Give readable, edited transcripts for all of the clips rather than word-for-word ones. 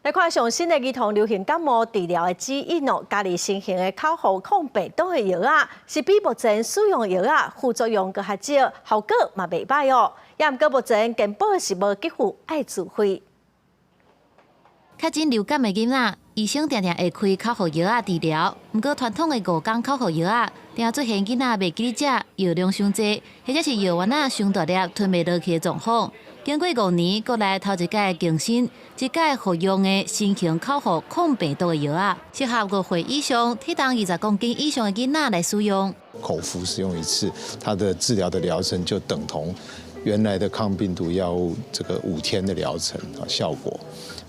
來看上新的兒童流行感冒治療的指引哦，家己新型的口服抗病毒的藥仔，是比目前使用藥仔副作用閣較少，效果嘛袂䆀哦。也毋過目前健保是無給付，愛自費。確診流感的囡仔，醫生定定會開口服藥仔治療。毋過傳統的五工口服藥仔，定出現囡仔袂記得食，藥量傷濟，或者是藥丸仔傷大粒吞袂落去的狀況。經過5年，國內頭一擺更新這改服用的新型口服抗病毒的藥仔，適合5歲以上、體重20公斤以上的囡仔來使用。口服使用一次，它的治療的療程就等同原來的抗病毒藥物這個5天的療程啊效果。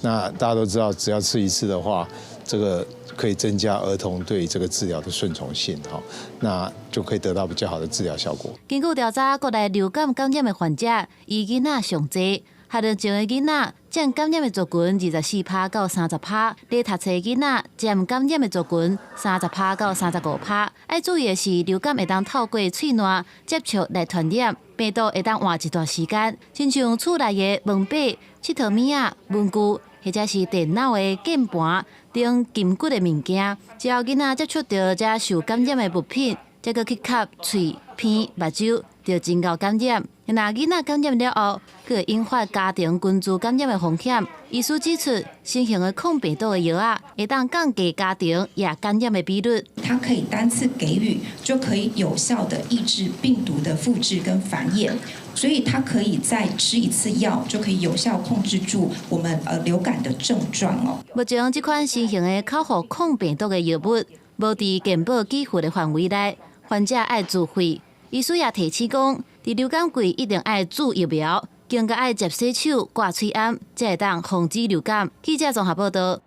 那大家都知道，只要吃一次的話，這個可以增加兒童對這個治療的順從性，哈，那就可以得到比較好的治療效果。根據調查，國內流感感染的患者以囡仔上濟，學齡前的囡仔佔感染的族群24%到30%，咧讀冊的囡仔佔感染的族群30%到35%。愛注意的是，流感會當透過喙瀾接觸來傳染，病毒會當活一段時間，親像厝內的門把、𨑨迌物仔、文具，或者是電腦的鍵盤等金骨的物件，只要囡仔接觸著這受感染的物品，再閣去吸喙、鼻、目睭，就真𠢕感染。若囡仔感染了後，閣會引發家庭群聚感染的風險。醫師指出，新型的抗病毒的藥仔會當降低家庭也感染的比率。它可以單次給予，就可以有效的抑制病毒的複製跟繁衍，所以它可以再吃一次藥，就可以有效控制住我們流感的症狀哦。目前這款新型的口服抗病毒的藥物，無佇健保給付的範圍內，患者愛自費。醫師也提醒講，佇流感季一定愛注疫苗，更加愛捷洗手、掛喙罨，才會當防止流感。記者綜合報道。